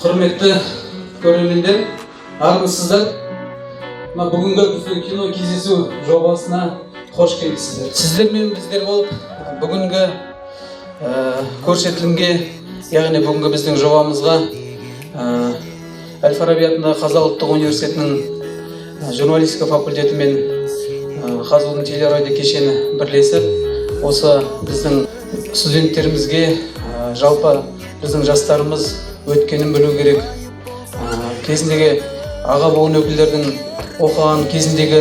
Құрметті көрермендер, армысыздар! Мына бүгінгі біздің кино кездесу жобасына қош келіпсіздер. Сіздер мен біздер болып бүгінгі көрсетілімге, яғни бүгінгі біздің жобамызға Әл-Фараби атындағы Қазақ ұлттық университетінің журналистика факультеті мен ҚазҰУ-дың телерадио кешені бірлесіп, осы біздің студенттерімізге, жалпы біздің жастарымыз өткенін білу керек. Кезіндегі аға буын өкілдердің оқыған кезіндегі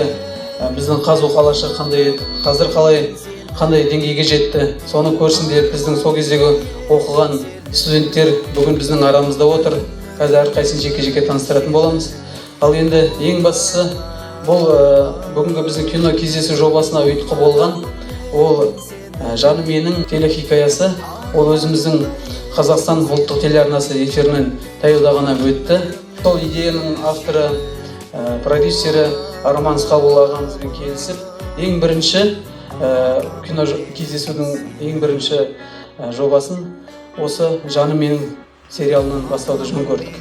біздің ҚазҰУ қалашығы қандай еді, қазір қалай, қандай деңгейге жетті, соны көрсін деп біздің сол кездегі оқыған студенттер бүгін біздің арамызда отыр. Қазір әрқайсысын жеке-жеке таныстыратын боламыз. Ал енді ең бастысы бұл бүгінгі біздің кино кездесу жобасына ұйытқы болған ол «Жаным менің» телехикаясы. Ол өзіміздің Қазақстан ұлттық телеарнасы эфирінен таяуда ғана өтті. Сол идеяның авторы, продюсері Арман Сқабылұлы ағамызбен келісіп, ең бірінші кино кездесудің ең бірінші жобасын осы «Жаным менің» сериалынан бастауды жөн көрдік.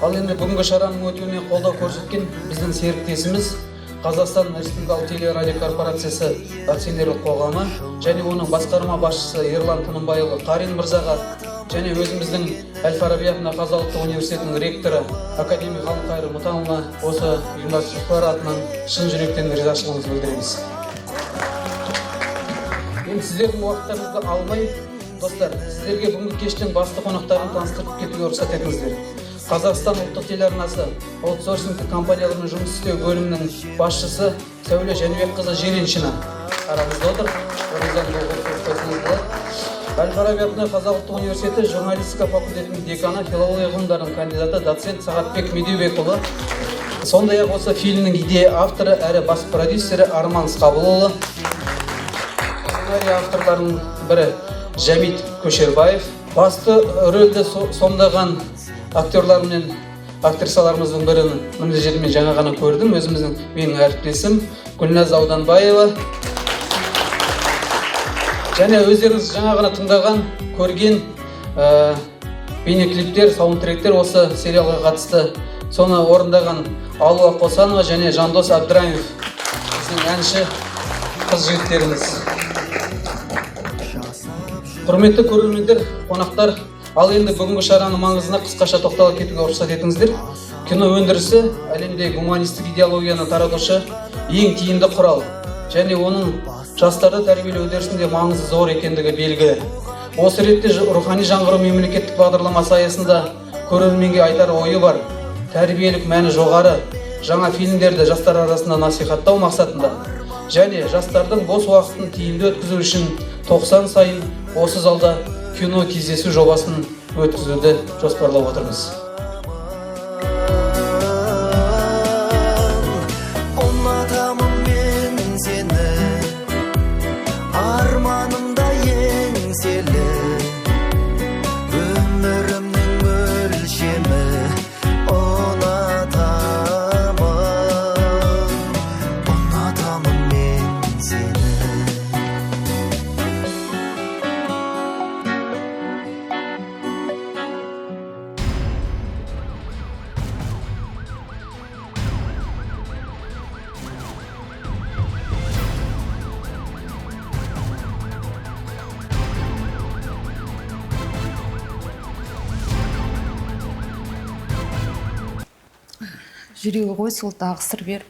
Ал енді бүгінгі шараның өтуіне қолдау көрсеткен біздің серіктесіміз Қазақстан Республикалық телерадио корпорациясы акционерлік қоғамы және оның басқарма басшысы Ерлан Тынымбайұлы Қарин мырзаға және өзіміздің Әл-Фараби атындағы Қазақ ұлттық университетінің ректоры, академик Ғалымқайыр Мұтанұлына осы ұйымдастырушылар атынан шын жүректен ризашылығымызды білдіреміз. Енді сіздердің уақыттарыңызды алмай, достар, сіздерге бүгінгі кештің басты қонақтарын таныстырып кетуге рұқсат етіңіздер. Қазақстан ұлттық телеарнасы аутсорсингтік компаниялармен жұмыс істеу бөлімінің басшысы Сәуле Жәнібекқызы Жиреншина арамызда отыр. Орныңыздан қойсаңыз болады. Әл-Фараби атындағы Қазақ ұлттық университеті журналистика факультетінің деканы, филология ғылымдарының кандидаты, доцент Сағатбек Медеубекұлы. Сондай ақ осы фильмнің идея авторы әрі бас продюсері Арман Сқабылұлы, сценарий авторларының бірі Жәмит Көшербаев, басты рөлді сомдаған актерлар мен актрисаларымыздың бірін мына жерде мен жаңа ғана көрдім, өзіміздің менің әріптесім Гүлназ Ауданбаева және өздеріңіз жаңа ғана тыңдаған, көрген бейнеклиптер, саундтректер осы сериалға қатысты, соны орындаған Алуа Қосанова және Жандос Әбдірайымов, біздің әнші қыз жігіттеріміз. Құрметті көрермендер, қонақтар, ал енді бүгінгі шараның маңызына қысқаша тоқтала кетуге рұқсат етіңіздер. Кино өндірісі әлемде гуманистік идеологияны таратушы ең тиімді құрал және оның жастарды тәрбиелеу үдерісінде маңызы зор екендігі белгілі. Осы ретте «Рухани жаңғыру» мемлекеттік бағдарламасы аясында көрерменге айтар ойы бар, тәрбиелік мәні жоғары жаңа фильмдерді жастар арасында насихаттау мақсатында және жастардың бос уақытын тиімді өткізу үшін 90 сайын осы залда кино кездесу жобасын өткізуді жоспарлап отырмыз. Ұнатамын мен сені, арманымда еңселі, өмірімнің өлшемі. Ұнатамын, ұнатамын мен сені. Жүрегі ғой сол, тағы сыр беріп.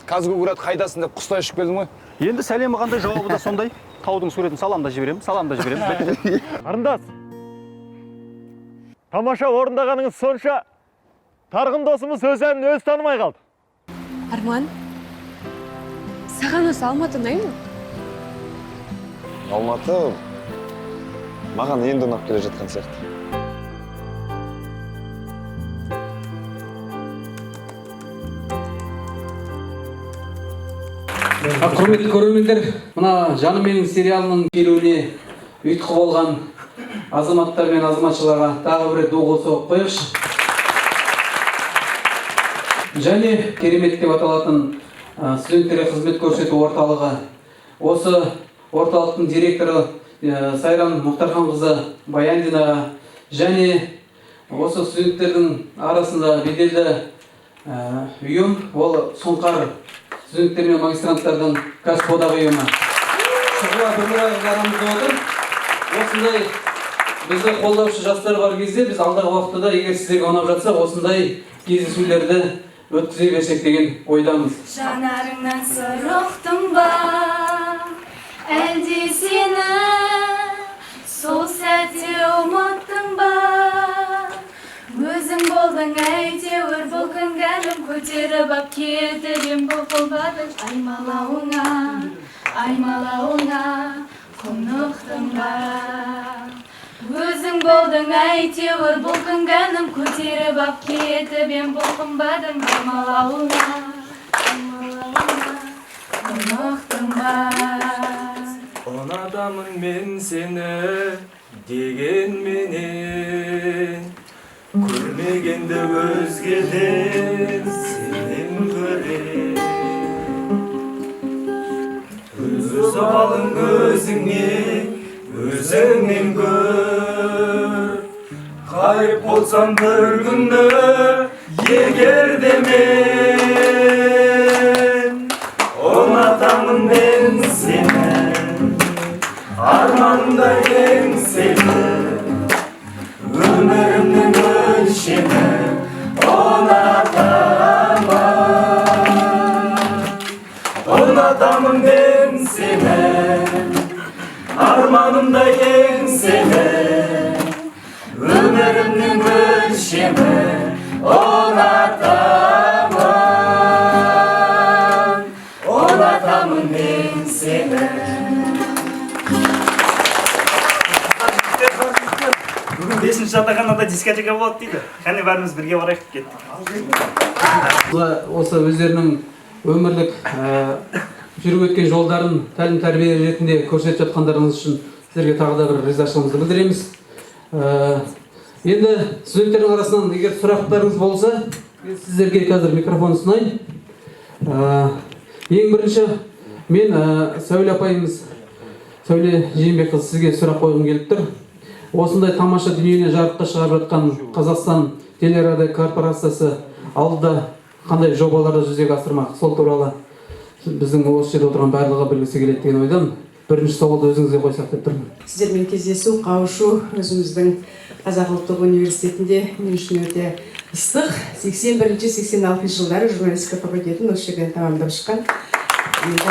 КазГУград қайдасың деп құстай ұшып келдім ғой. Енді сәлемі қандай, жауабы да сондай. Таудың суретін салам да жіберемін, салам да жіберемін. Қарындас, тамаша орындағаныңыз сонша, Тарғын досымыз өз әнін өзі танымай қалды. Арман, саған осы Алматы ұнай ма? Алматы маған енді ұнап келе жатқан сияқты. Құрметті көрермендер, мына «Жаным менің» сериалының келуіне ұйытқы болған азаматтар мен азаматшаларға тағы бір рет ду қол соғып қояйықшы. Және «Керемет» деп аталатын студенттерге қызмет көрсету орталығы, осы орталықтың директоры Сайран Мұхтарханқызы Баяндинаға және осы студенттердің арасында беделді ұйым, ол Сұңқар студенттер мен магистранттардың кәсіподақ ұйымы. Шұғыла Бірлібайқызы арамызда отыр. Осындай бізді қолдаушы жастар бар кезде, біз алдағы уақытта да, егер сіздерге ұнап жатса, осындай кездесулерді өткізе берсек деген ойдамыз. Жанарыңнан сыр ұқтым ба, әлде сені сол сәтте ұмыттым ба? Өзің болдың әйтеуір бұл күнгі әнім, көтеріп ап кетіп ем бұл қымбатың. Аймалауыңа, аймалауыңа құнықтым ба? Өзің болдың әйтеуір бұл күнгі әнім, көтеріп ап кетіп ем бұл қымбатың. Аймалауыңа, аймалауыңа құнықтым ба? Ұнатамын мен сені дегенменен, көрмегенді өзгеден сенен көрем. Өз обалың өзіңе, өзіңнен көр. Ғайып болсам бір күні егер де, мен ұнатамын мен сені, армандай еңселі, өмірімнің өлшемі. Ұнатамын, ұнатамын мен сені, арманымдай еңселі, өмірімнің өлшемі. Ұнатамын, ұнатамын мен сені. Бүгін бесінші жатақханада дискотека болады дейді. Қане, бәріміз бірге барайық, кеттік. Осы өздерінің өмірлік жүріп өткен жолдарын тәлім тәрбие ретінде көрсетіп жатқандарыңыз үшін сіздерге тағы да бір ризашылығымызды білдіреміз. Енді студенттердің арасынан егер сұрақтарыңыз болса, мен сіздерге қазір микрофон ұсынайын. Ең бірінші мен Сәуле апайымыз, Сәуле Жиенбекқызы, сізге сұрақ қойғым келіп тұр. Осындай тамаша дүниені жарыққа шығарып жатқан Қазақстан телерадио корпорациясы алда қандай жобаларды жүзеге асырмақ, сол туралы біздің осы жерде отырған барлығы білгісі келеді деген ойдан бірінші сауалды өзіңізге қойсақ деп тұрмын. Сіздермен кездесу, қауышу өзіміздің Қазақ ұлттық университетінде мен үшін өте ыстық. 81-86 жылдары журналистика факультетін осы жерден тәмамдап шыққан. Енді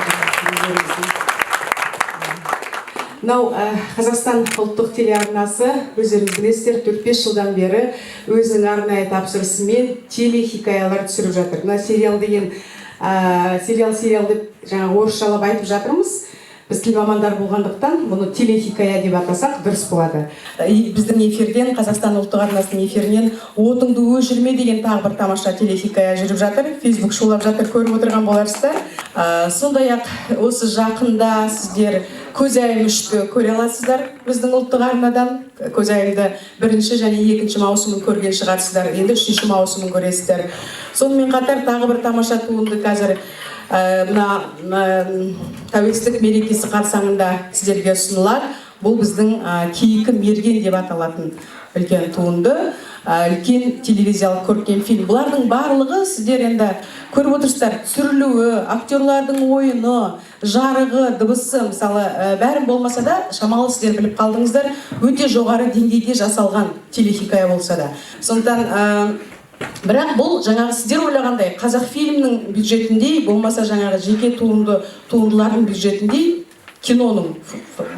мынау Қазақстан ұлттық телеарнасы, өздеріңіз білесіздер, 4-5 жылдан бері өзінің арнайы тапсырысымен телехикаялар түсіріп жатыр. Мына сериал деген, сериал, сериал деп жаңағы орысшалап айтып жатырмыз. Біз тіл мамандары болғандықтан, бұны телехикая деп атасақ, дұрыс болады. И біздің эфирден, Қазақстан ұлттық арнасының эфирінен «Отыңды өшірме» деген тағы бір тамаша телехикая жүріп жатыр. Фейсбук шулап жатыр, көріп отырған боларсыздар. Сондай ақ осы жақында сіздер «Көзайым 3-ті» көре аласыздар біздің ұлттық арнадан. «Көзайымды» бірінші және екінші маусымын көрген шығарсыздар, енді үшінші маусымын көресіздер. Сонымен қатар тағы бір тамаша туынды қазір мына тәуелсіздік мерекесі қарсаңында сіздерге ұсынылады. Бұл біздің «Кейкі мерген» деп аталатын үлкен туынды, үлкен телевизиялық көркем фильм. Бұлардың барлығы, сіздер енді көріп отырсыздар, түсірілуі, актерлардың ойыны, жарығы, дыбысы, мысалы, бәрін болмаса да, шамалы сіздер біліп қалдыңыздар, өте жоғары деңгейде жасалған телехикая болса да. Сондықтан бірақ бұл жаңағы сіздер ойлағандай Қазақ фильмнің бюджетіндей, болмаса жаңағы жеке туындылардың бюджетіндей, киноның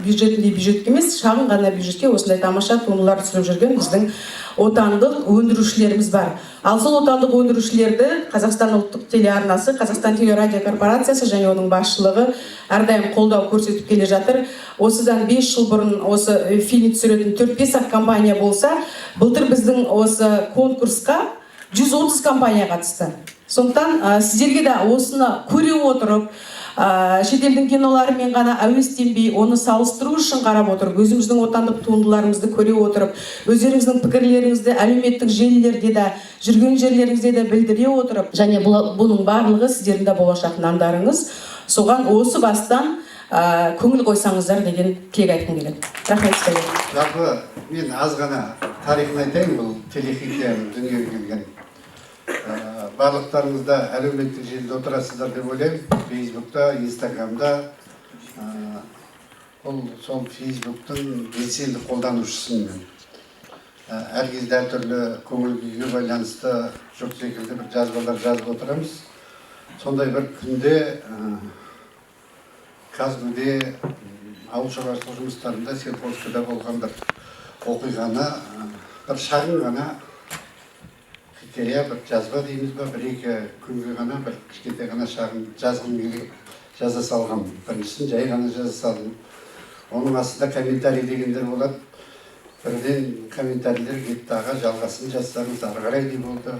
бюджетіндей бюджетке емес, шағын ғана бюджетке осындай тамаша туындылар түсіріп жүрген біздің отандық өндірушілеріміз бар. Ал сол отандық өндірушілерді Қазақстан ұлттық телеарнасы, Қазақстан телерадио корпорациясы және оның басшылығы әрдайым қолдау көрсетіп келе жатыр. Осыдан 5 жыл бұрын осы фильм түсіретін төрт бес ақ компания болса, былтыр біздің осы конкурсқа 130 компания қатысты. Сондықтан сіздерге де осыны көре отырып, шетелдің киноларымен ғана әуестенбей, оны салыстыру үшін қарап отырып, өзіміздің отандық туындыларымызды көре отырып, өздеріңіздің пікірлеріңізді әлеуметтік желілерде де, жүрген жерлеріңізде де білдіре отырып, және бұның барлығы сіздердің де болашақ нандарыңыз. Соған осы бастан көңіл қойсаңыздар деген тілек айтқым келеді. Рахмет сіздерге. Жалпы мен аз ғана тарихын айтайын бұл телехикаяның дүниеге келген. Барлықтарыңыз да әлеуметтік желіде отырасыздар деп ойлаймын. Фейсбукта, Инстаграмда. Ол сол Фейсбуктың белсенді қолданушысымын мен. Әр кезде әртүрлі көңіл күйге байланысты жұрт секілді бір жазбалар жазып отырамыз. Сондай бір күнде КазГУ-де ауыл шаруашылық жұмыстарында сельхозкада болған бір оқиғаны бір шағын ғана хикая, бір жазба дейміз ба, бір екі күнге ғана бір кішкентай ғана шағын жазғым келіп жаза салғам. Біріншісін жай ғана жаза салдым. Оның астында комментарий дегендер болады. Бірден комментарийлер кетті: аға, жалғасын жазсаңыз, ары қарай не болды,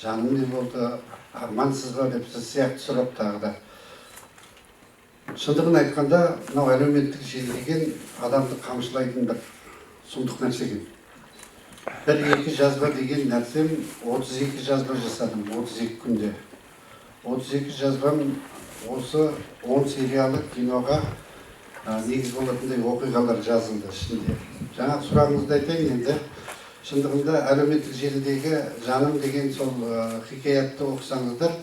жаным не болды, армансыз ба деп сіз сияқты сұрап тағы да. Шындығын айтқанда, мынау әлеуметтік желі деген адамды қамшылайтын бір сұмдық нәрсе екен. Бір екі жазба деген нәрсем, 32 жазба жасадым 32 күнде. 32 жазбам осы 10 сериалы киноға негіз болатындай оқиғалар жазылды ішінде. Жаңағы сұрағыңызды айтайын енді. Шындығында әлеуметтік желідегі жаным деген сол хикаятты оқысаңыздар,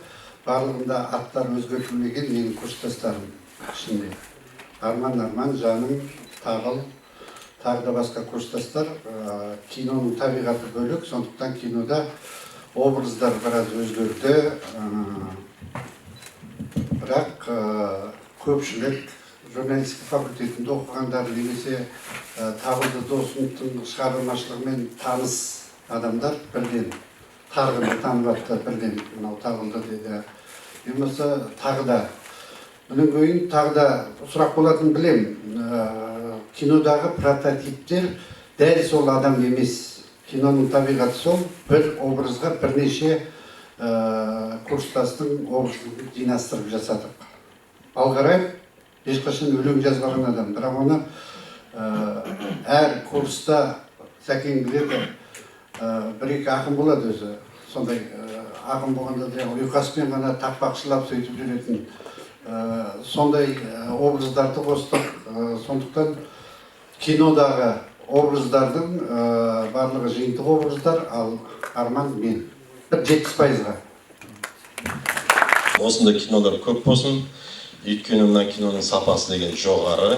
барлығында аттар өзгертілмеген, менің курстастарым ішінде. Арман, Арман, Жаным, Тағыл, тағы да басқа курстастар. Киноның табиғаты бөлек, сондықтан кинода образдар біраз өзгерді. Бірақ көпшілік журналистика факультетінде оқығандар немесе Табылды Досымовтың шығармашылығымен таныс адамдар бірден Тарғынды танып атты, бірден мынау Табылды деді. Не болмаса тағы да бұдан кейін тағы да сұрақ болатынын білемін. Кинодағы прототиптер дәл сол адам емес. Киноның табиғаты сол, бір образға бірнеше курстастың образын жинастырып жасадық. Балғараев ешқашан өлең жазбаған адам, бірақ оны әр курста, Сәкен біледі, бір екі ақын болады өзі. Сондай ақын болғанда да ұйқаспен ғана тақпақшылап сөйтіп жүретін сондай образдарды қостық. Сондықтан кинодағы образдардың барлығы жиынтық образдар, ал Арман мен бір 70%-ға. Осындай кинолар көп болсын, өйткені мына киноның сапасы деген жоғары.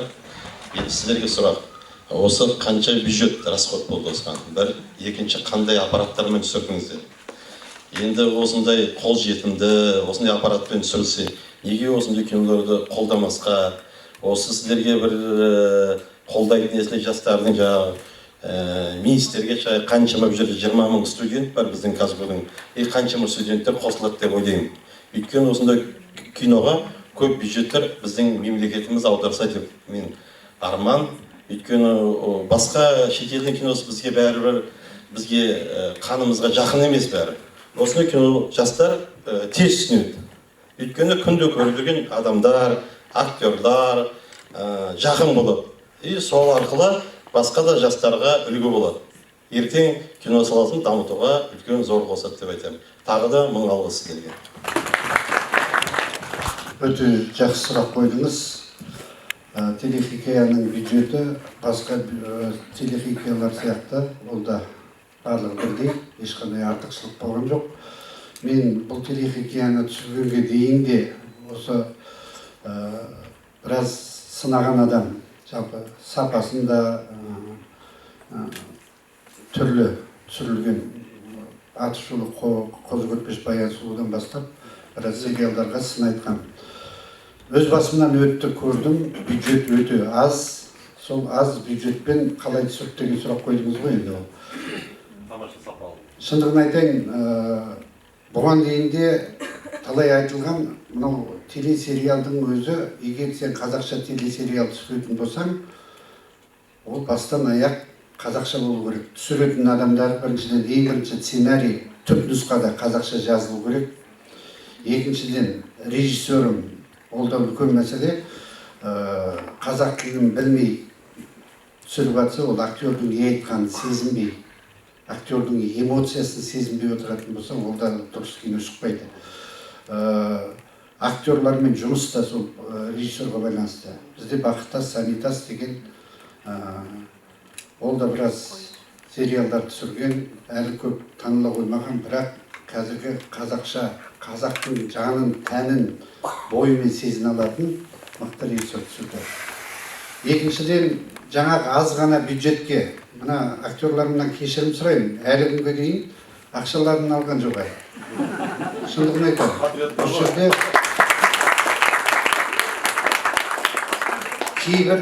Енді сіздерге сұрақ: осы қанша бюджет расход болды осыған, бір? Екінші, қандай аппараттармен түсірдіңіздер? Енді осындай қолжетімді осындай аппаратпен түсірілсе, неге осындай киноларды қолдамасқа? Осы сіздерге бір қолдайтын если жастардың жаңағы министрге қаншама, бұл жерде 20 000 студент бар біздің КазГУ-дың, и қаншама студенттер қосылады деп ойлаймын. Өйткені осындай киноға көп бюджеттер біздің мемлекетіміз аударса деп мен арман. Өйткені басқа шетелдің киносы бізге бәрібір, бізге қанымызға жақын емес бәрі. Осындай кино жастар тез түсінеді, өйткені күнде көріп жүрген адамдар, актерлар жақын болады, и сол арқылы басқа да жастарға үлгі болады. Ертең кино саласын дамытуға үлкен зор қосады деп айтамын. Тағы да мың алғыс сіздерге. Өте жақсы сұрақ қойдыңыз. Телехикаяның бюджеті басқа телехикаялар сияқты, ол да барлығы бірдей, ешқандай артықшылық болған жоқ. Мен бұл телехикаяны түсіргенге дейін де осы біраз сынаған адам, жалпы сапасын да түрлі түсірілген атышулы Қозы Көрпеш Баян сұлудан бастап біраз сериалдарға сын айтқан. Өз басымнан өтті, көрдім, бюджет өте аз. Сол аз бюджетпен қалай түсірді деген сұрақ қойдыңыз ғой енді ол. Тамаша, сапалы. Шындығын айтайын, бұған дейін де талай айтылған, мынау телесериалдың өзі, егер сен қазақша телесериал түсіретін болсаң, ол бастан аяқ қазақша болу керек. Түсіретін адамдар біріншіден, ең бірінші сценарий түп нұсқада қазақша жазылу керек. Екіншіден, режиссерім, ол да үлкен мәселе, қазақ тілін білмей түсіріп жатса, ол актердің не айтқанын сезінбей, актердің эмоциясын сезінбей отыратын болса, ол да дұрыс кино шықпайды. Актерлармен жұмыс та сол режиссерға байланысты. Бізде Бақытас Санитас деген, ол да біраз сериалдар түсірген, әлі көп таныла қоймаған, бірақ қазіргі қазақша, қазақтың жанын, тәнін бойымен сезіне алатын мықты режиссер түсірді. Екіншіден, жаңағы аз ғана бюджетке, мына актерларымнан кешірім сұраймын, әлі күнге дейін ақшаларын алған жоқ әлі. Шындығын айтамын. Осы жерде кейбір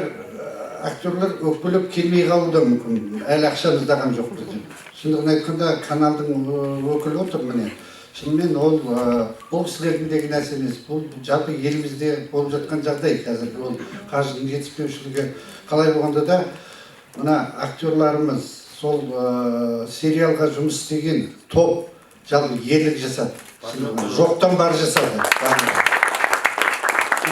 актерлар өкпелеп келмей қалуы да мүмкін, әлі ақшамызды алған жоқпыз деп. Шындығын айтқанда, каналдың өкілі отыр міне. Шынымен ол бұл кісілердің деген нәрсе емес, бұл жалпы елімізде болып жатқан жағдай қазіргі, ол қаржының жетіспеушілігі. Қалай болғанда да мына актерларымыз сол сериалға жұмыс істеген топ жалпы ерлік жасады, жоқтан бар жасады.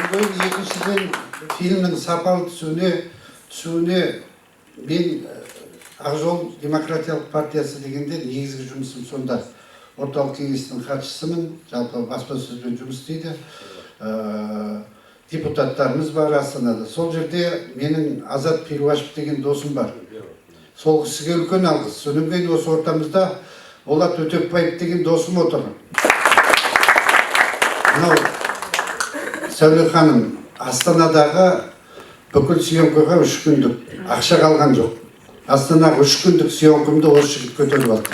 Екіншіден, фильмнің сапалы түсуіне мен Ақжол демократиялық партиясы дегенде негізгі жұмысым сонда. Орталық кеңестің хатшысымын, жалпы баспасөзбен жұмыс істейді. Депутаттарымыз бар Астанада. Сол жерде менің Азат Перуашев деген досым бар. Сол кісіге үлкен алғыс. Содан кейін осы ортамызда Болат Өтепбаев деген досым отыр. Мынау Сәуле ханым, Астанадағы бүкіл съемкаға 3 күндік ақша қалған жоқ. Астанаға 3 күндік съемкамды осы жігіт көтеріп алды.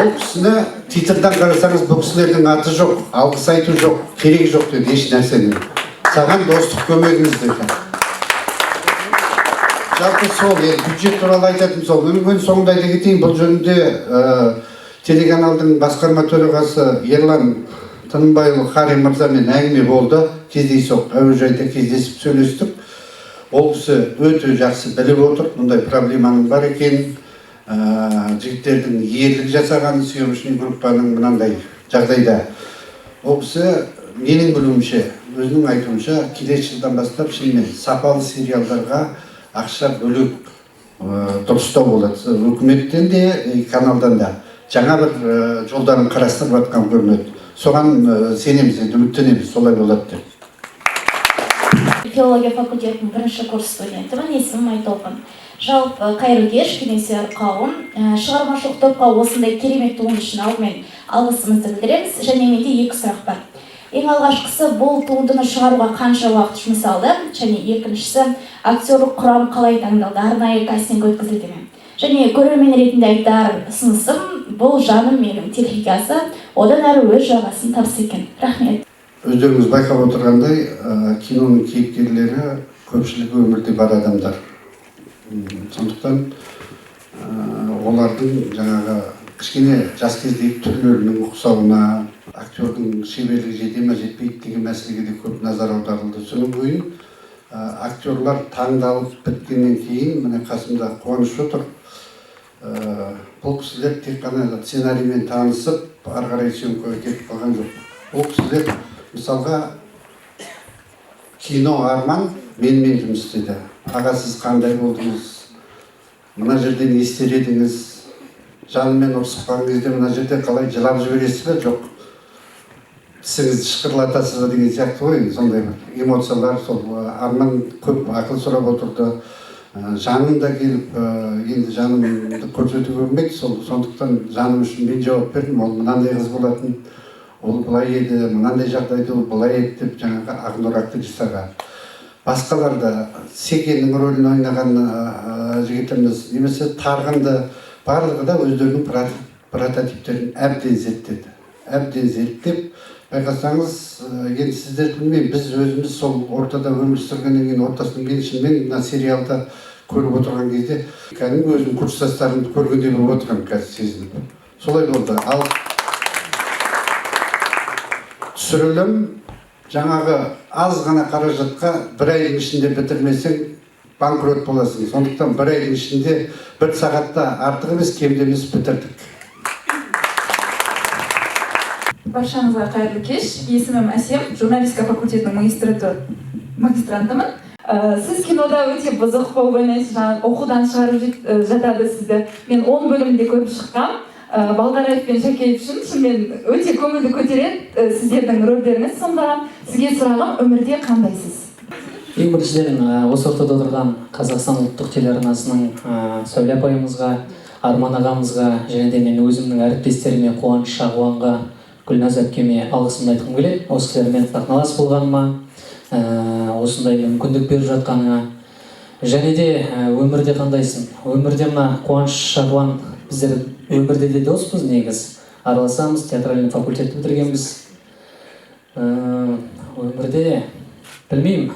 Ол кісіні титрдан қарасаңыз, бұл кісілердің аты жоқ, алғыс айту жоқ, керек жоқ деді еш нәрсенің. Саған достық көмегіңіз деді. Жалпы сол, бюджет туралы айтатын сол. Мүмкін соңында айта кетейін, бұл жөнінде телеканалдың басқарма төрағасы Ерлан Тынымбайұлы Қарин мырзамен әңгіме болды. Кездейсоқ әуежайда кездесіп сөйлестік. Ол кісі өте жақсы біліп отыр, мұндай проблеманың бар екенін, жігіттердің ерлік жасаған съемочный группаның мынандай жағдайда. Ол кісі менің білуімше, өзінің айтуынша, келесі жылдан бастап шынымен сапалы сериалдарға ақша бөлек дұрыстау болады. Үкіметтен де, каналдан да жаңа бір жолдарын қарастырып жатқан көрінеді. Соған сенеміз, енді үміттенеміз, солай болады деп. Филология факультетінің бірінші курс студентімін, есімім Айтолқын. Жалпы қайырлы кеш, кеңесер қауым. Шығармашылық топқа осындай керемет туынды үшін алдымен алғысымызды білдіреміз. Және менде 2 сұрақ бар. Ең алғашқысы, бұл туындыны шығаруға қанша уақыт жұмсалды? Және екіншісі, актерлік құрам қалай таңдалды, арнайы кастинг өткізілді ме? Және көрермен ретінде айтар ұсынысым, бұл жаным менің телехикаясы одан әрі өз жалғасын тапса екен. Рахмет. Өздеріңіз байқап отырғандай, киноның кейіпкерлері көпшілігі өмірде бар адамдар. Сондықтан олардың жаңағы кішкене жас кездегі түрлерінің ұқсауына, актердің шеберлігі жете ме жетпейді деген мәселеге де көп назар аударылды. Соның бойын актерлар таңдалып біткеннен кейін, міне қасымда Қуаныш отыр. Бұл кісілер тек қана сценариймен танысып, ары қарай съемкаға кетіп қалған жоқ. Бұл кісілер мысалға кино Арман менімен жұмыс істеді. Аға, сіз қандай болдыңыз? Мына жерде не істер едіңіз? Жанымен ұрысып қалған кезде мына жерде қалай жылап жібересіз бе? Жоқ. Тісіңізді шықырлатасыз ба деген сияқты ғой, сондай бір эмоциялар. Сол Арман көп ақыл сұрап отырды. Жаным да келіп, енді жанымды көрсетуге болмайды, сондықтан жаным үшін мен жауап бердім. Ол мынандай қыз болатын, ол былай еді, мынандай жағдайда ол былай еді деп жаңағы Ақнұр актрисаға. Басқалар да Секеннің рөлін ойнаған жігітіміз, немесе Тарғынды, барлығы да өздерінің прототиптерін әбден зерттеді. Әбден зерттеп, байқасаңыз, енді сіздер білмеймін, біз өзіміз сол ортада өмір сүргеннен кейін ортасының мен шынымен мына сериалда көріп отырған кезде кәдімгі өзім курстастарымды көргендей болып отырмын қазір сезініп. Солай болды. Ал түсірілім жаңағы аз ғана қаражатқа бір айдың ішінде бітірмесең банкрот боласың. Сондықтан бір айдың ішінде бір сағатта артық емес, кем де емес бітірдік. Баршаңызға қайырлы кеш. Есімім Әсем, журналистика факультетінің магистрантымын. Сіз кинода өте бұзық болып ойнайсыз, жаңағы оқудан шығарып жатады сізді. Мен 10 бөлімде көріп шыққам. Балғараев пен Шәкеев үшін шынымен өте көңілді көтереді сіздердің рөлдеріңіз сомдаған. Сізге сұрағым, өмірде қандайсыз? Ең біріншіден, осы ортада отырған Қазақстан ұлттық телеарнасының Сәуле апайымызға, Арман ағамызға және де мен өзімнің әріптестеріме, Қуаныш Шағуанға, Гүлназ әпкеме алғысымды айтқым келеді. Осы кісілермен сахналас болғаныма, осындай мүмкіндік беріп жатқанына. Және де өмірде қандайсың? Өмірде мына Қуаныш Шағуан, біздер өмірде де доспыз негіз. Араласамыз, театральный факультетті бітіргенбіз. Өмірде білмеймін.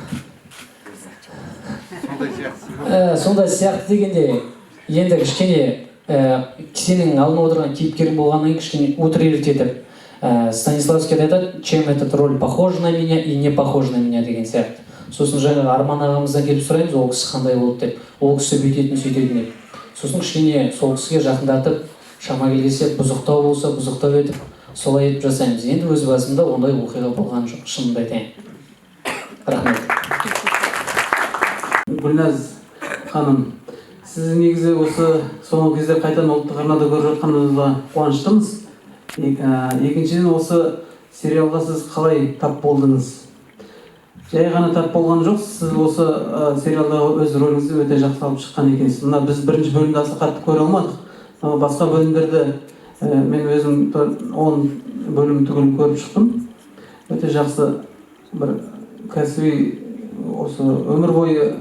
Сондай сияқты дегенде, енді кішкене сенің алдына отырған кейіпкерің болғаннан кейін кішкене утрировать етіп, Станиславский айтады, чем этот роль похож на меня и не похож на меня деген сияқты. Сосын жаңағы Арман ағамыздан келіп сұраймыз, ол кісі қандай болды деп, ол кісі бүйтетін, сөйтетін деп. Сосын кішкене сол кісіге жақындатып, шама келгенше бұзықтау болса, бұзықтау етіп, солай етіп жасаймыз. Енді өз басымда ондай оқиға болған жоқ, шынымды айтайын. Рахмет. Гүлназ ханым, сіз негізі осы соңғы кезде қайтадан ұлттық арнада көріп жатқанымызға қуаныштымыз. Екіншіден, осы сериалға сіз қалай тап болдыңыз? Жай ғана тап болған жоқ, сіз осы сериалдағы өз рөліңізді өте жақсы алып шыққан екенсіз. Мына біз бірінші бөлімді аса қатты көре алмадық. Басқа бөлімдерді мен өзім 10 бөлім түгел көріп шықтым. Өте жақсы бір кәсіби, осы өмір бойы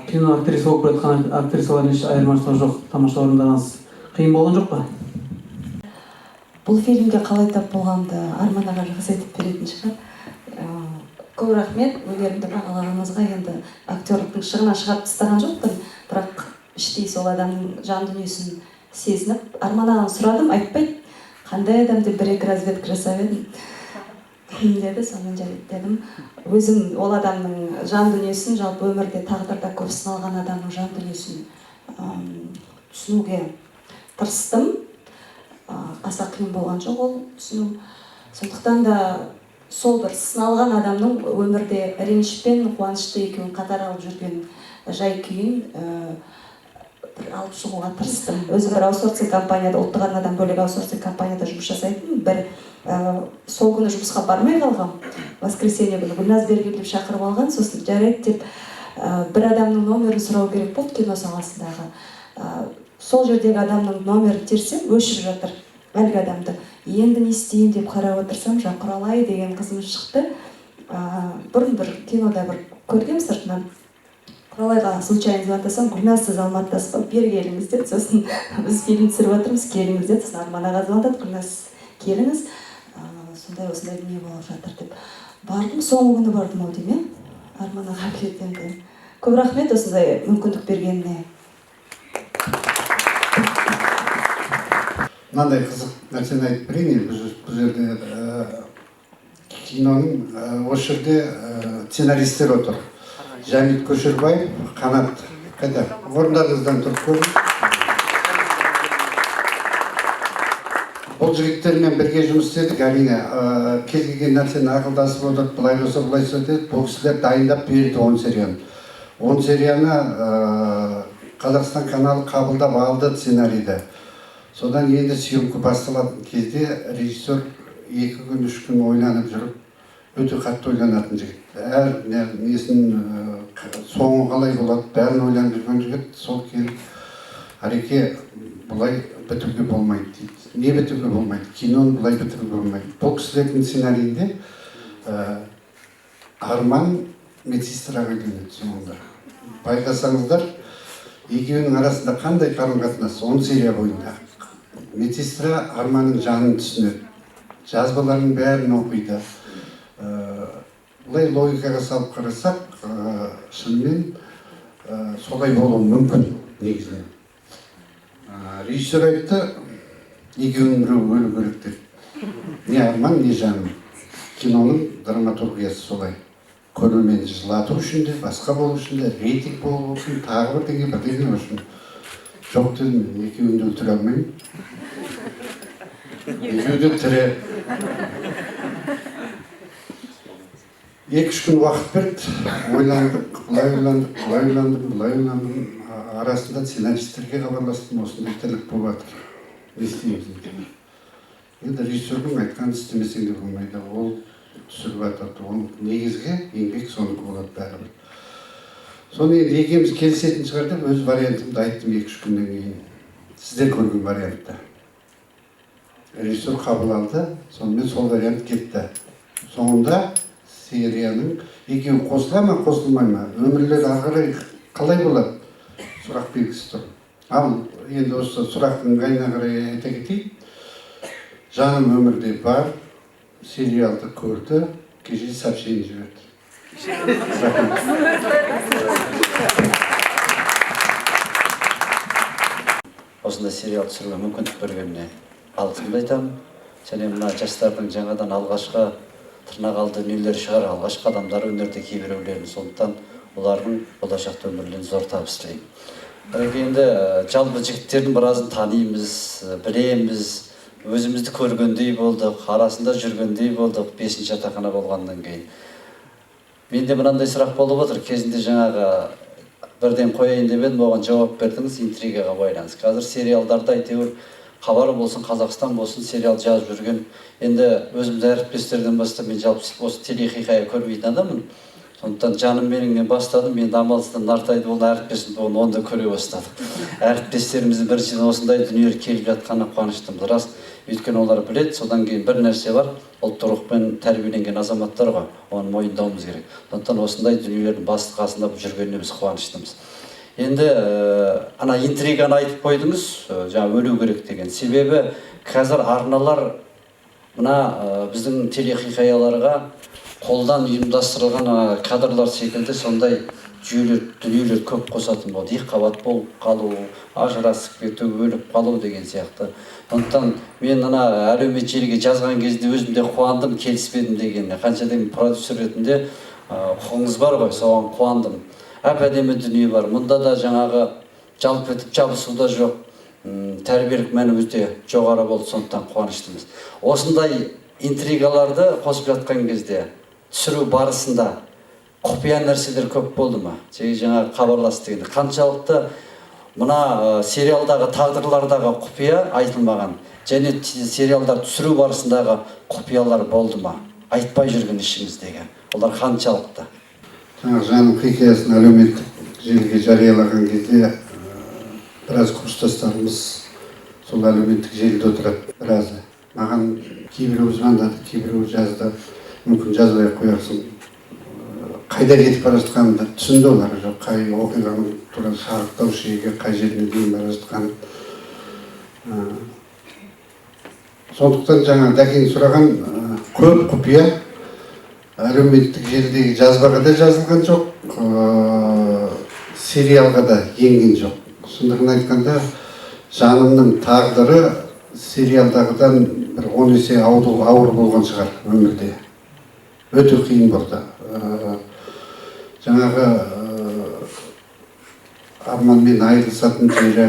кино актриса болып келе жатқан актрисалардан еш айырмашылығы жоқ, тамаша орындағансыз. Қиын болған жоқ па? Бұл фильмге қалай тап болғанымды Арман аға жақсы айтып беретін шығар. Көп рахмет өнерімді бағалағаныңызға. Енді актерліктің шығына шығарып тастаған жоқпын, бірақ іштей сол адамның жан дүниесін сезініп, Арман ағаны сұрадым, айтпайды қандай адам деп, бір-екі разведка жасап едім деді, сонымен жарайды дедім. Өзім ол адамның жан дүниесін, жалпы өмірде, тағдырда көп сыналған адамның жан дүниесін түсінуге тырыстым. Аса қиын болған жоқ ол түсіну. Сондықтан да сол бір сыналған адамның өмірде реніш пен қуанышты екеуін қатар алып жүрген жай күйін бір алып шығуға тырыстым. Өзім бір аутсорсинг компанияда, ұлттық арнадан бөлек аутсорсинг компанияда жұмыс жасайтынмын. Бір сол күні жұмысқа бармай қалғам, воскресенье күні Гүлназ бері кел деп шақырып алған. Сосын жарайды деп, бір адамның номерін сұрау керек болды кино саласындағы. Сол жердегі адамның номерін терсем, өшіп жатыр әлгі адамды. Енді не істеймін деп қарап отырсам, жаңа Құралай деген қызымыз шықты. Бұрын бір кинода бір көргенмін сыртынан. Құралайға случайно звондасам, Гүлназ, сіз Алматыдасыз ба, бері келіңіз деді. Сосын біз фильм түсіріп жатырмыз, келіңіз деді. Сосын Арман аға звондады, Гүлназ келіңіз, сондай осындай дүние болып жатыр деп. Бардым, соңғы күні бардым ау деймін, иә, Арман аға біледі енді. Көп рахмет осындай мүмкіндік бергеніне. Мынандай қызық нәрсені айтып берейін. Енді бұл жерде киноның осы жерде сценаристтер отыр. Жәмит Көшербаев, Қанат қайда? Орындарыңыздан тұрып көріңіз. Бұл жігіттермен бірге жұмыс істедік, әрине, кез келген нәрсені ақылдасып отырып, былай болса, былай болса деді. Бұл кісілер дайындап берді 10 серияны. 10 серияны Қазақстан каналы қабылдап алды сценарийді. Содан енді съемка басталатын кезде режиссер 2 күн, 3 күн ойланып жүріп, өте қатты ойланатын жігіт. Әр несін, соңы қалай болады, бәрін ойланып жүрген жігіт. Сол келіп, Ареке, бұлай бітіруге болмайды дейді. Не бітіруге болмайды? Киноны бұлай бітіруге болмайды. Бұл кісілердің сценарийінде Арман медсестраға үйленеді соңында. Байқасаңыздар, екеуінің арасында қандай қарым-қатынас 10 серия бойында. Медсестра Арманның жанын түсінеді, жазбаларының бәрін оқиды. Бұлай логикаға салып қарасақ, шынымен солай болуы мүмкін негізінен. Режиссер айтты, екеуінің біреуі өлу керек деп. Не Арман, не жаным. Киноның драматургиясы солай. Көрерменді жылату үшін де, басқа болу үшін де, рейтинг болу үшін, тағы бірдеңе, бірдеңе үшін. Жоқ дедім, екеуін де өлтіре алмаймын. Екеуі де тірі. 2-3 күн уақыт берді, ойландық, былай ойландық, былай ойландым, былай ойландым. Арасында сценаристерге хабарластым, осындай тірлік болып жатыр. Не істейміз енді? Енді режиссердің айтқанын істемесең де болмайды. Ол түсіріп жатады, ол негізгі еңбек соныкі болады бәрібір. Соны енді екеуміз келісетін шығар деп өз вариантымды айттым 2-3 күннен кейін. Сіздер көрген вариантта. Режиссер қабыл алды, сонымен сол вариант кетті. Соңында серияның екеуі қосыла ма, қосылмай ма, өмірлері ары қарай қалай болады, сұрақ белгісі тұр. Ал енді осы сұрақтың ыңғайына қарай айта кетейін. Жаным өмірде бар, сериалды көрді, кеше сообщение жіберді. Рахмет. Осындай сериал түсіруге мүмкіндік бергеніне алғысымды айтамын. Және мына жастардың жаңадан алғашқы тырнақ алды дүниелері шығар, алғашқы адамдар өнерде кейбіреулерін, сондықтан олардың болашақта өмірлеріне зор табыс тілеймін. Бірақ енді жалпы жігіттердің біразын танимыз, білеміз, өзімізді көргендей болдық, арасында жүргендей болдық, 5-ші жатақхана болғаннан кейін. Менде мынандай сұрақ болып отыр, кезінде жаңағы бірден қояйын деп едім, оған жауап бердіңіз, интригаға байланысты. Қазір сериалдарда әйтеуір Хабар болсын, Қазақстан болсын сериал жазып жүрген. Енді өзіміз әріптестерден бастап мен жалпы осы телехикая көрмейтін адаммын. Сондықтан жаным меніңнен бастадым, мен амалсыздан Нартайды болған әріптесім болған, оны да көре бастадық. Әріптестеріміздің біріншіден осындай дүниелер келіп жатқанына қуаныштымыз. Рас, өйткені олар біледі, содан кейін бір нәрсе бар, ұлттық рухпен тәрбиеленген азаматтар ғой, оны мойындауымыз керек. Сондықтан осындай дүниелердің басты қасында жүргеніне біз қуаныштымыз. Енді ана интриганы айтып қойдыңыз, жаңа өлу керек деген. Себебі қазір арналар мына біздің телехикаяларға қолдан ұйымдастырылған кадрлар секілді сондай жүйелер, дүниелер көп қосатын болды. Екі қабат болып қалу, ажырасып кету, өліп қалу деген сияқты. Сондықтан мен ана әлеуметтік желіге жазған кезде өзім де қуандым, келіспедім дегеніне. Қанша деген продюсер ретінде құқығыңыз бар ғой, соған қуандым. Әп-әдемі дүние бар. Мұнда да жаңағы жалп етіп жабысу да жоқ, тәрбиелік мәні өте жоғары болды, сондықтан қуаныштымыз. Осындай интригаларды қосып жатқан кезде түсіру барысында құпия нәрселер көп болды ма? Жаңағы хабарласты дегенде қаншалықты мына сериалдағы тағдырлардағы құпия айтылмаған және сериалдар түсіру барысындағы құпиялар болды ма? Айтпай жүрген ішіңіздегі. Олар қаншалықты? Жаңағы жаным хикаясын әлеуметтік желіге жариялаған кезде біраз курстастарымыз сол әлеуметтік желіде отырады, біразы. Маған кейбіреуі звондады, кейбіреуі жазды, мүмкін жазбай ақ қоярсың. Қайда кетіп бара жатқанын түсінді олар, жоқ қай оқиғаның тура шарықтау шегі қай жеріне дейін бара жатқанын. Сондықтан жаңа Дәкең сұраған көп құпия әлеуметтік желідегі жазбаға да жазылған жоқ, сериалға да енген жоқ. Шындығын айтқанда, жанымның тағдыры сериалдағыдан бір 10 есе ауыр болған шығар өмірде. Өте қиын болды. Жаңағы Арманмен айырылысатын жері,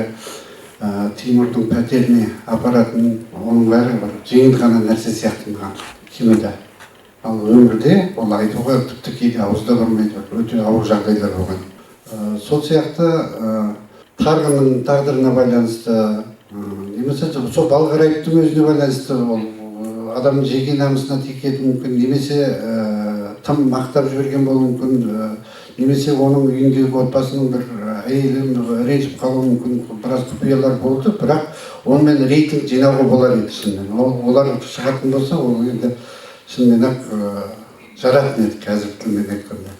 Тимурдың пәтеріне апаратын, оның бәрі бір жеңіл ғана нәрсе сияқты маған кинода. Ал өмірде ол айтуға тіпті кейде ауызда бармайды, өте ауыр жағдайлар болған. Сол сияқты Тарғынның тағдырына байланысты, немесе сол Балғараевтың өзіне байланысты, ол адамның жеке намысына тиіп кетуі мүмкін, немесе тым мақтап жіберген болуы мүмкін, немесе оның үйіндегі отбасының бір әйелі ренжіп қалуы мүмкін. Біраз құпиялар болды, бірақ онымен рейтинг жинауға болар еді шынымен. Олар шығатын болса, ол енді шынымен ақ жаратын еді қазіргі тілмен айтқанда.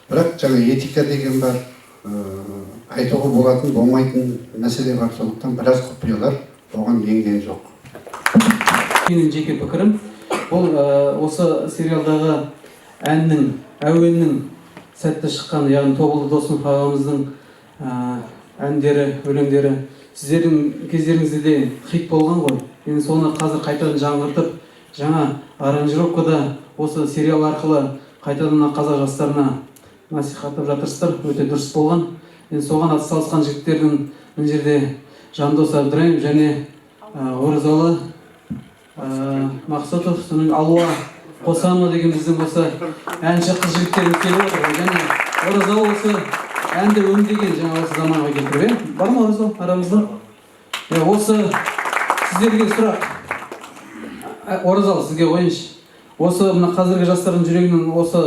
Бірақ жаңа этика деген бар, айтуға болатын, болмайтын мәселе бар, сондықтан біраз құпиялар оған енген жоқ. Менің жеке пікірім, бұл осы сериалдағы әннің, әуеннің сәтті шыққан, яғни Тобылды Досымов ағамыздың әндері, өлеңдері сіздердің кездеріңізде де хит болған ғой. Енді соны қазір қайтадан жаңғыртып, жаңа аранжировкада осы сериал арқылы қайтадан қазақ жастарына насихаттап жатырсыздар, өте дұрыс болған. Енді соған атсалысқан жігіттердің мына жерде Жандос Әбдірайым және Оразалы Мақсұтов, соның Алуа Қосанова деген біздің осы әнші қыз жігіттеріміз келіп отыр. Және Оразалы осы әнді өңдеген, жаңа осы заманға келтіріп, бар ма Оразалы арамызда? Осы Сіздерге сұрақ. Оразалы, сізге қояйыншы. Осы мына қазіргі жастардың жүрегінен осы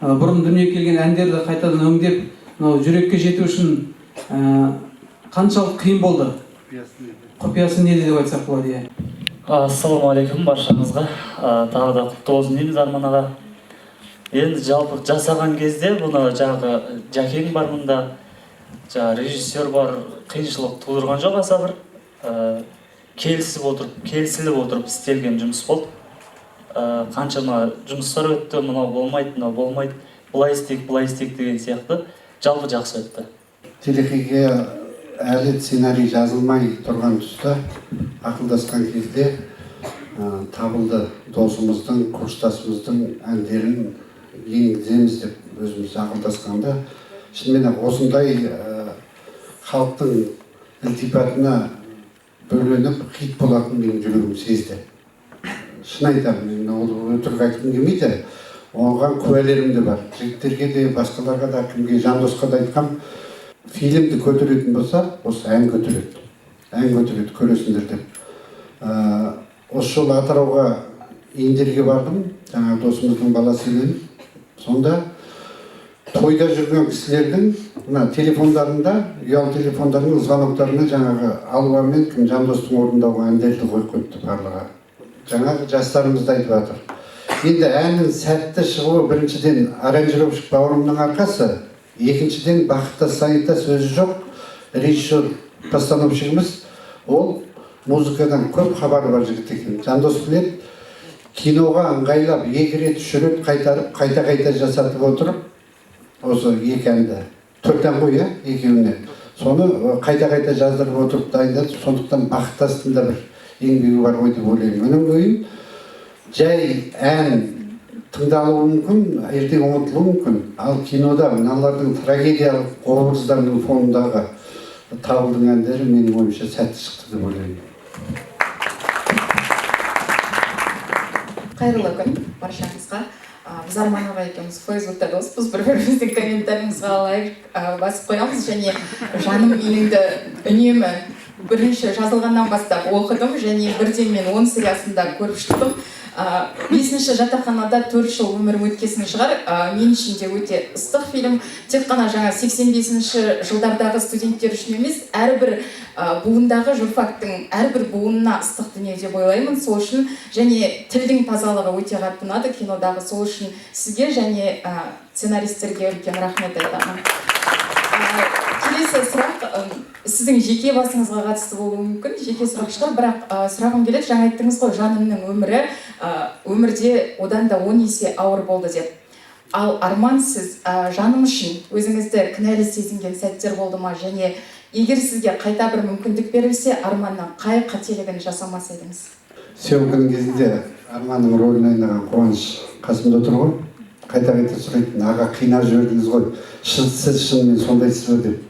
бұрын дүниеге келген әндерді қайтадан өңдеп, мынау жүрекке жету үшін қаншалық қиын болды? Құпиясы неде деп айтсақ болады, иә? Ассалаумағалейкум баршаңызға. Тағы да құтты болсын дейміз, Арман аға. Енді жалпы жасаған кезде бұны жаңағы Жәкең бар мында, жаңағы режиссер бар, қиыншылық тудырған жоқ аса бір. Келісіп отырып, келісіліп отырып істелген жұмыс болды. Қаншама жұмыстар өтті, мынау болмайды, мынау болмайды, былай істейік, былай істейік деген сияқты. Жалпы жақсы өтті. Телехикая әлі сценарий жазылмай тұрған тұста ақылдасқан кезде Табылды досымыздың, курстасымыздың әндерін енгіземіз деп өзіміз ақылдасқанда, шынымен ақ осындай халықтың ілтипатына бөленіп, хит болатынын менің жүрегім сезді. Шын айтамын, мен ол өтірік айтқым келмейді. Оған куәлерім де бар. Жігіттерге де, басқаларға да, кімге, Жандосқа да айтқам: фильмді көтеретін болса, осы ән көтереді, ән көтереді, көресіңдер деп. Осы жолы Атырауға Индерге бардым жаңағы досымыздың баласыменен. Сонда тойда жүрген кісілердің мына телефондарында, ұялы телефондарының звоноктарына жаңағы Алуа мен кім, Жандостың орындауға әндерді қойып қойыпты барлығы. Жаңағы жастарымыз да айтып жатыр. Енді әннің сәтті шығуы біріншіден аранжировщик бауырымның арқасы, екіншіден Бақытты Сайынта, сөзі жоқ, режиссер постановщигіміз, ол музыкадан көп хабары бар жігіт екен. Жандос біледі, киноға ыңғайлап екі рет, үш рет қайтарып, қайта қайта жасатып отырып, осы екі әнді, төрт ән ғой, иә, екеуіне, соны қайта қайта жаздырып отырып дайындады. Сондықтан Бақыттастың да бір еңбегі бар ғой деп ойлаймын. Одан кейін жай ән тыңдалуы мүмкін, ертең ұмытылуы мүмкін, ал кинода мыналардың трагедиялық образдарының фонындағы Табылдың әндері, менің ойымша, сәтті шықты деп ойлаймын. Қайырлы күн баршаңызға. Біз Арман аға екеуміз Фейсбукта доспыз, бір біріміздің комментарийімізге лайк басып қоямыз. Және «Жаным меніңді» үнемі бірінші жазылғаннан бастап оқыдым және бірден мен 10 сериясын да көріп шықтым. Бесінші жатақханада 4 жыл өмірім өткесін шығар, мен үшін де өте ыстық фильм. Тек қана жаңа 85-ші жылдардағы студенттер үшін емес, әрбір буындағы журфактың әрбір буынына ыстық дүние деп ойлаймын. Сол үшін және тілдің тазалығы өте қатты ұнады кинодағы. Сол үшін сізге және сценаристерге үлкен рахмет айтамын. Келесі сұрақ сіздің жеке басыңызға қатысты болуы мүмкін, жеке сұрақ шығар, бірақ сұрағым келеді. Жаңа айттыңыз ғой, жанымның өмірі өмірде одан да 10 есе ауыр болды деп. Ал Арман, сіз жаным үшін өзіңізді кінәлі сезінген сәттер болды ма және егер сізге қайта бір мүмкіндік берілсе, Арманның қай қателігін жасамас едіңіз? Съемканың кезінде Арманның рөлін ойнаған Қуаныш қасымда отыр ғой, қайта қайта сұрайтын: «Аға, қинап жібердіңіз ғой, сіз шынымен сондайсыз ба?» – деп.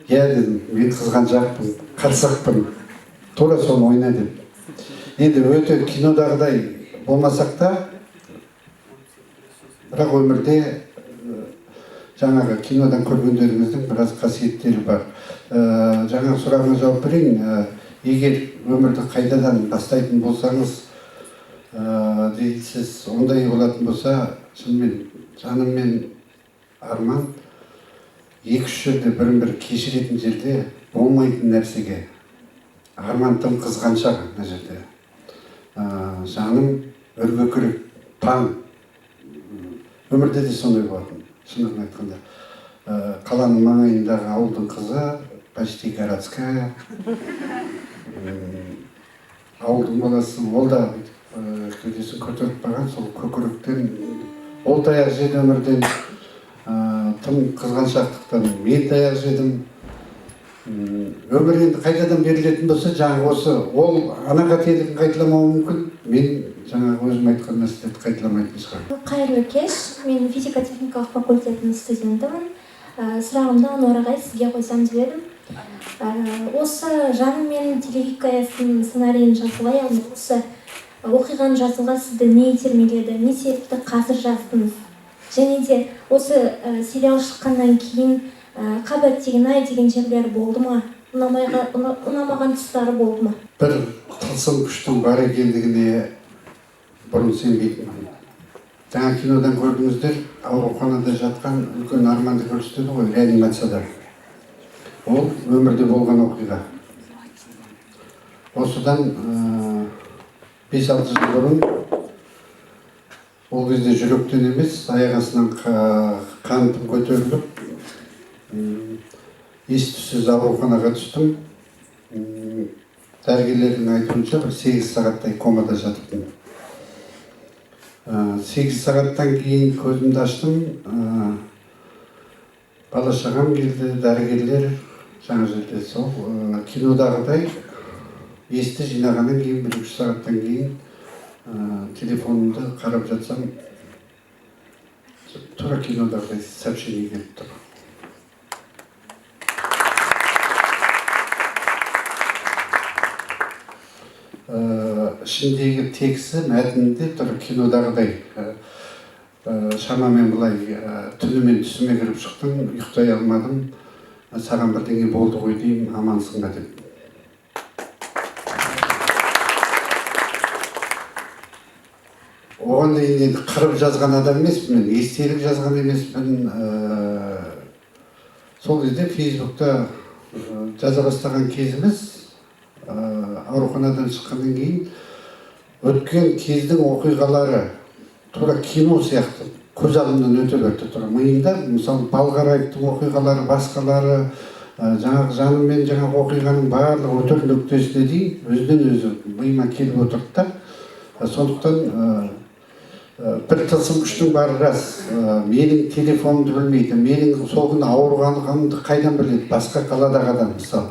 «Иә, – дедім, – мен қызғаншақпын, қырсықпын, тура соны ойна», – деп. Енді өте кинодағыдай болмасақ та, бірақ өмірде жаңағы кинодан көргендеріңіздің біраз қасиеттері бар. Жаңағы сұрағыңа жауап берейін. Егер өмірді қайтадан бастайтын болсаңыз дейсіз, ондай болатын болса, шынымен жаным мен Арман екі үш жерде бірін бірі кешіретін жерде, болмайтын нәрсеге. Арман тым қызғаншақ мына жерде, жаным өркөкірек таң. Өмірде де сондай болатын, шындығын айтқанда. Қаланың маңайындағы ауылдың қызы, почти городская, ауылдың баласы. Ол да бүйтіп кеудесін көтеріп барған, сол көкіректен ол таяқ жеді өмірден, тым қызғаншақтықтан мен таяқ жедім. Өмір енді қайтадан берілетін болса, жаңағы осы ол ана қателігін қайталамауы мүмкін, мен жаңағы өзім айтқан нәрселерді қайталамайтын шығармын. Қайырлы кеш! Мен физика техникалық факультетінің студентімін. Сұрағымды Ануар ағай, сізге қойсам деп едім. Осы «Жаным менің» телехикаясының сценарийін жазуға, яғни осы оқиғаны жазуға сізді не итермеледі, не себепті қазір жаздыңыз? Және де осы сериал шыққаннан кейін қап, әттеген ай деген жерлер болды ма? Ұнамаған тұстары болды ма? Бір тылсым күштің бар екендігіне бұрын сенбейтінмін. Жаңа кинодан көрдіңіздер, ауруханада жатқан үлкен Арманды көрсетеді ғой, реанимацияда. Ол өмірде болған оқиға. Осыдан 5-6 жыл бұрын, ол кезде жүректен емес, аяқ астынан қантым көтеріліп, ес түссіз ауруханаға түстім. Дәрігерлердің айтуынша, бір 8 сағаттай комада жатыппын. 8 сағаттан кейін көзімді аштым. Бала шағам келді, дәрігерлер жаңа жерде сол кинодағыдай есті жинағаннан кейін, 1-3 сағаттан кейін телефонымды қарап жатсам, тура кинодағыдай сообщение келіп тұр. Ішіндегі тексі, мәтінінде тұр кинодағыдай. Шамамен былай түнімен түсіме кіріп шықтым, ұйықтай алмадым. Саған бірдеңе болды ғой деймін, амансың ба деп. Оған дейін енді қырып жазған адам емеспін, мен естелік жазған емеспін. Сол кезде Фейсбукта жаза бастаған кезіміз, ауруханадан шыққаннан кейін өткен кездің оқиғалары тура кино сияқты көз алдымнан өте берді. Тура миымда, мысалы, Балғараевтың оқиғалары, басқалары, жаңағы жаныммен жаңағы оқиғаның барлығы өтер нүктесіне дейін өзінен өзі миыма келіп отырды да. Сондықтан бір тылсым күштің бары рас. Менің телефонымды білмейді, менің сол күні ауырғанымды қайдан біледі, басқа қаладағы адам, мысалы.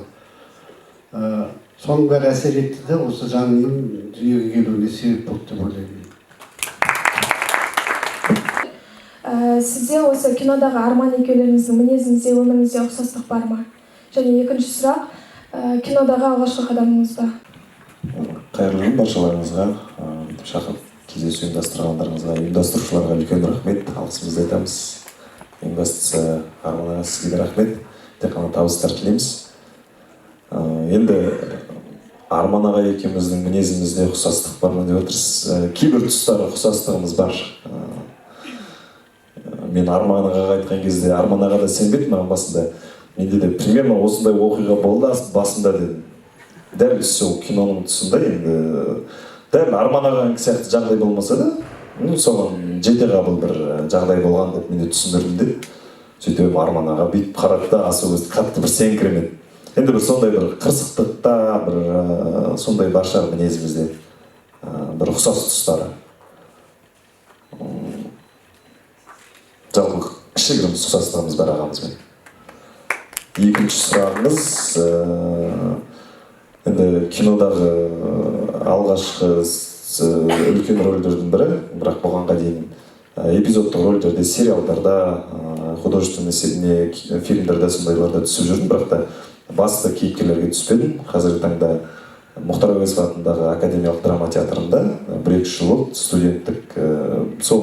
Соның бәрі әсер етті де, осы жанымның дүниеге келуіне себеп болды деп ойлаймын. Сізде осы кинодағы Арман екеулеріңіздің мінезіңізде, өміріңізде ұқсастық бар ма? Және екінші сұрақ, кинодағы алғашқы қадамыңыз ба? Қайырлы күн баршаларыңызға, шақырып кездесу ұйымдастырғандарыңызға, ұйымдастырушыларға үлкен рахмет, алғысымызды айтамыз. Ең бастысы, Арман аға, сізге де рахмет, тек қана табыстар тілейміз. Енді Арман аға екеуміздің мінезімізде ұқсастық бар ма деп отырсыз. Кейбір тұстары ұқсастығымыз бар. Мен Арман ағаға айтқан кезде, Арман аға да сенбеді маған басында. Менде де примерно осындай оқиға болды басында дедім. Дәл сол киноның тұсында енді дәл Арман ағаның сияқты жағдай болмаса да, соған жете қабыл бір жағдай болған деп мен де түсіндірдім деп. Сөйтіп Арман аға бүйтіп қарады да, аса өзі қатты бір сеніңкіремеді. Енді бір сондай бір қырсықтықта, бір сондай бар шығар мінезімізде, бір ұқсас тұстары. Жалпы кішігірім ұқсастығымыз бар ағамызбен. Екінші сұрағыңыз, енді кинодағы алғашқы үлкен рөлдердің бірі, бірақ бұғанға дейін эпизодтық рөлдерде, сериалдарда, художественный фильмдерде, сондайларда түсіп жүрдім, бірақ та басты кейіпкерлерге түспедім. Қазіргі таңда Мұхтар Әуезов атындағы академиялық драма театрында 1-2 жыл болды, студенттік, сол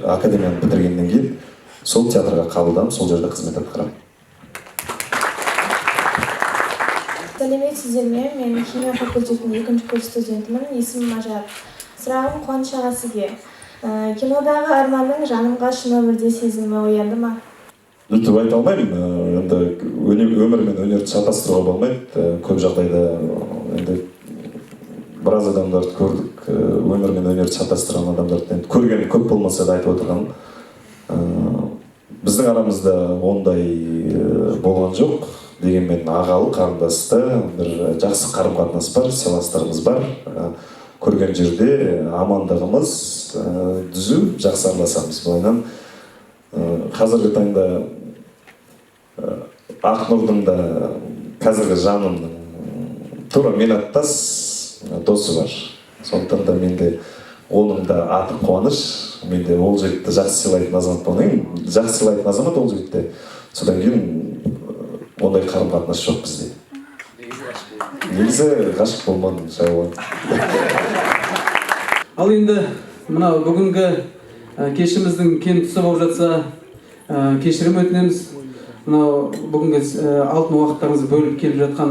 академияны бітіргеннен кейін сол театрға қабылданып, сол жерде қызмет атқарамын. Сәлеметсіздер ме? Мен химия факультетінің 2-ші курс студентімін, есімім Ажар. Сұрағым Қуаныш аға сізге. Кинодағы Арманның жанымға шын өмірде сезімі оянды ма? Өйтіп айта алмаймын. Енді өмір мен өнерді шатастыруға болмайды. Көп жағдайда енді біраз адамдарды көрдік, өмір мен өнерді шатастырған адамдарды енді көрген көп болмаса да айтып отырғаным. Біздің арамызда ондай болған жоқ. Дегенмен ағалы қарындасты бір жақсы қарым-қатынас бар, сыйластығымыз бар. Көрген жерде амандығымыз түзу, жақсы араласамыз. Былайынан қазіргі таңда Ақнұрдың да қазіргі жанымның тура мен аттас досы бар. Сондықтан да менде оның да аты Қуаныш, менде ол жігітті жақсы сыйлайтын азамат болғаннан кейін, жақсы сыйлайтын азамат ол жігітті. Содан кейін ондай қарым-қатынас жоқ бізде. Негізі ғашық болмадым, жауап. Ал енді мынау бүгінгі кешіміздің кем тұсы болып жатса, кешірім өтінеміз. Мынау бүгінгі алтын уақыттарыңызды бөліп келіп жатқан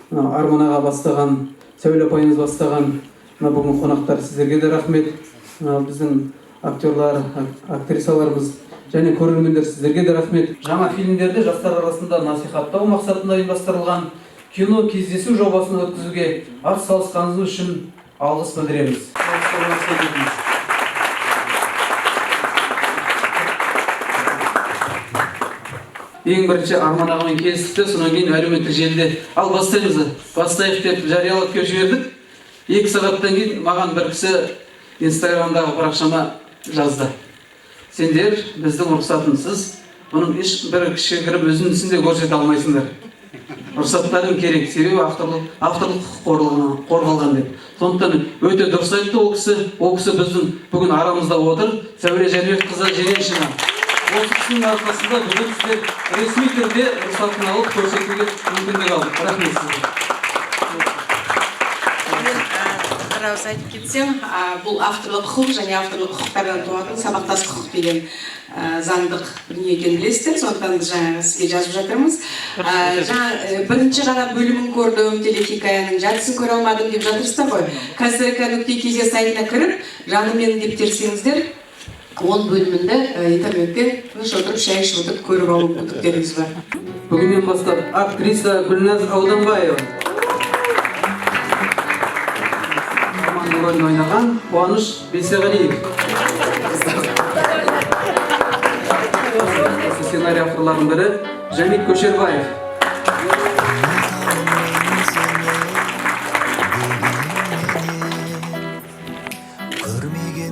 мынау Арман аға бастаған, Сәуле апайымыз бастаған мына бүгін қонақтар, сіздерге де рахмет. Мынау біздің актерлар, актрисаларымыз және көрермендер, сіздерге де рахмет. Жаңа фильмдерді жастар арасында насихаттау мақсатында ұйымдастырылған кино кездесу жобасын өткізуге ат салысқаныңыз үшін алғыс білдіреміз. Ең бірінші Арман ағамен келістік те, содан кейін әлеуметтік желіде ал бастаймыз, бастайық деп жариялап келіп жібердік. 2 сағаттан кейін маған бір кісі инстаграмдағы парақшама жазды. Сендер біздің рұқсатынсыз бұның ешбір кішігірім үзіндісін де көрсете алмайсыңдар. Рұқсаттарың керек, себебі авторлық құқық қорғалған деп. Сондықтан өте дұрыс айтты ол кісі. Ол кісі біздің бүгін арамызда отыр. Сәуле Жәнібекқызы Женешина. Осы кісінің арқасында бүгін сіздер ресми түрде рұқсатын алып көрсетуге мүмкіндік алдық. Рахмет сізге. Мен бір ауыз айтып кетсем, бұл авторлық құқық және авторлық құқықтардан туатын сабақтас құқық деген заңдық дүние екенін білесіздер. Сондықтан біз жаңа сізге жазып жатырмыз. Жаңа бірінші ғана бөлімін көрдім, телехикаяның жартысын көре алмадым деп жатырсыздар ғой. kzrk.kz сайтына кіріп, жаным менің деп терсеңіздер, 10 бөлімінде интернеттен тыныш отырып, шай ішіп отырып көріп алу мүмкіндіктеріңіз бар. Бүгіннен бастап актриса Гүлназ Ауданбаева. Арман рөлін ойнаған Қуаныш Бейсеғалиев. Сценарий авторларының бірі Жамит Көшербаев.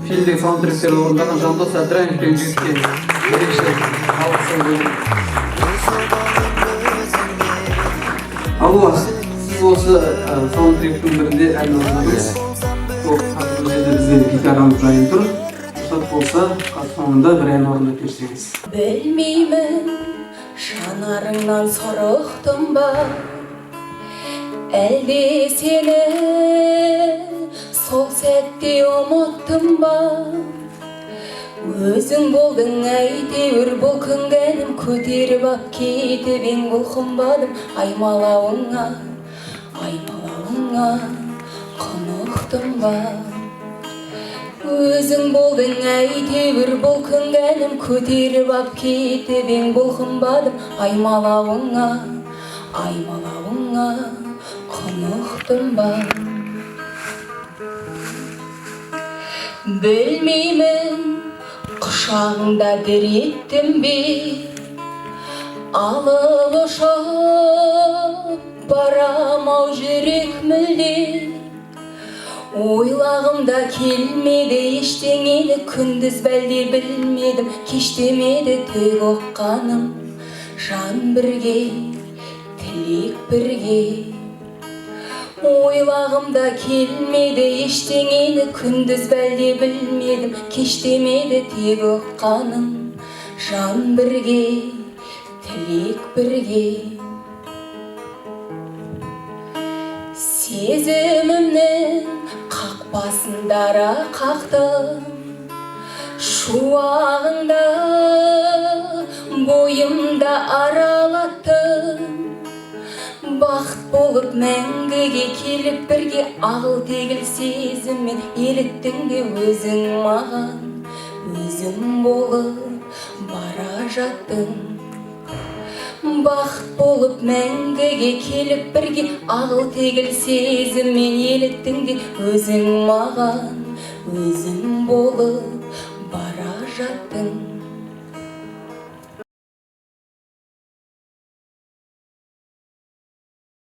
Фильмдегі саундтректерді орындаған Жандос Әбдірайымов деген жігітке ерекше алғысын білдіремін. Алуа, сіз осы саундтректің бірінде ән орындадыңыз. Сол қазір бұл жерде бізде гитарамыз дайын тұр. Рұқсат болса, соңында бір ән орындап берсеңіз. Білмеймін, жанарыңнан сорықтым ба, әлде сені сол сәтте ұмыттым ба? Өзің болдың әйтеуір бұл күнгі әнім, көтеріп ап кетіп ең бұлқынбадым. Аймалауыңа, аймалауыңа құнықтым ба? Өзің болдың әйтеуір бұл күнгі әнім, көтеріп ап кетіп ең бұлқынбадым. Аймалауыңа, аймалауыңа құнықтым ба? Білмеймін, құшағыңда дір еттім бе, алып ұшып барам-ау жүрек мүлде. Ойлағым да келмеді ештеңені, күндіз бәлде білмедім, кештемеді тек ұққаным. Жан бірге, тілек бірге. Ойлағым да келмеді ештеңені, күндіз бәлде білмедім, кештемеді тек ұққаным. Жан бірге, тілек бірге. Сезімімнің қақпасын дара қақтым, шуағыңда бойымда аралаттым. Бақыт болып мәңгіге келіп бірге, ағыл-тегіл сезіммен еліттің де өзің маған, өзің болып бара жаттың. Бақыт болып мәңгіге келіп бірге, ағыл-тегіл сезіммен еліттің де өзің маған, өзің болып бара жаттың.